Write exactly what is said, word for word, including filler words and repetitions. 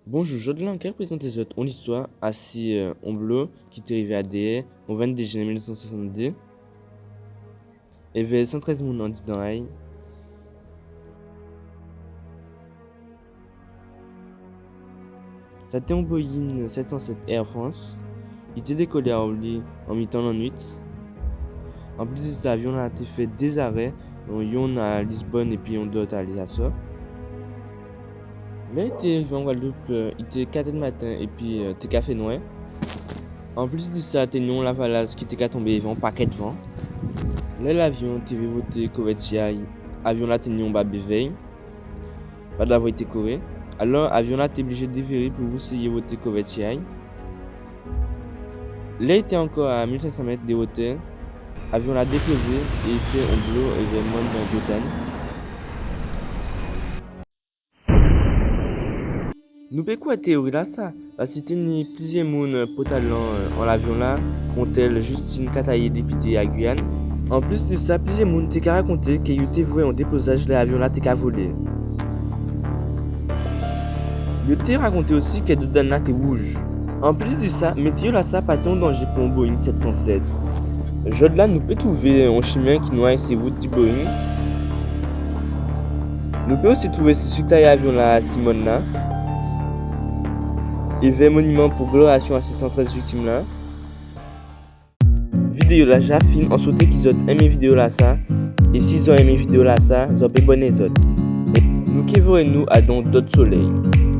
Bonjou, jòdla an ké prézanté zòt on istwa asi, euh, on blo ki té rivé a Déyè, on venndé jen mil nèf san swasanndé. Èvè san trèz moun andidan a'y. Sa té on Boeing sèt san sèt Air France. I té dékolé a Orly an mitan lannuit. Anplis dè sa, avyon-la té fè dé zarè, yonn a Lisbonne épi on dòt a Les Açores. Lè i té rivé an Gwadloup, euh, i té kat è maten épi, euh, té ka fè nwè. Anplis dè sa, té ni on lavalas ki té ka tonbé èvè on pakèt van. Lè lavyon té vé woté kouvèti a'y, avyon-la té ni on babévèy. Padavwa i té koré. Alò, avyon-la té oblijé déviré pou éséyé woté kouvèti a'y. Lè i té ankò a mil senk san mèt dè wotè, avyon-la déplozé é fè on blo èvè mòn Bretagne. Nou pé kwè téyori-lasa, paskè té ni plizyè moun pòtalan, euh, an lavyon-la, kontèl Justine Cataillé, dépité a Guyane. Anplis dè sa, plizyè moun té ka rakonté kè yo té vwè on déplozaj lè avyon-la té ka volé. Yo té rakonté osi kè doudàn-la té wouj. Anplis dè sa, météyo-lasa pa té on danjé pou on Boeing sèt san sèt. Jòdla nou pé twouvé on chimen ki nway sé wout di Boeing. Nou pé osi twouvé sé siktay avyon-la asi mòn-la. Èvè moniman pou glorasyon a sé san trèz viktim-la. Vidéyo-la ja fin, an swété kè zòt enmé vidéyo-lasa. É si zòt enmé vidéyo-lasa, zòt pé abòné zòt. É nou ké vwè nou adan on dòt solèy.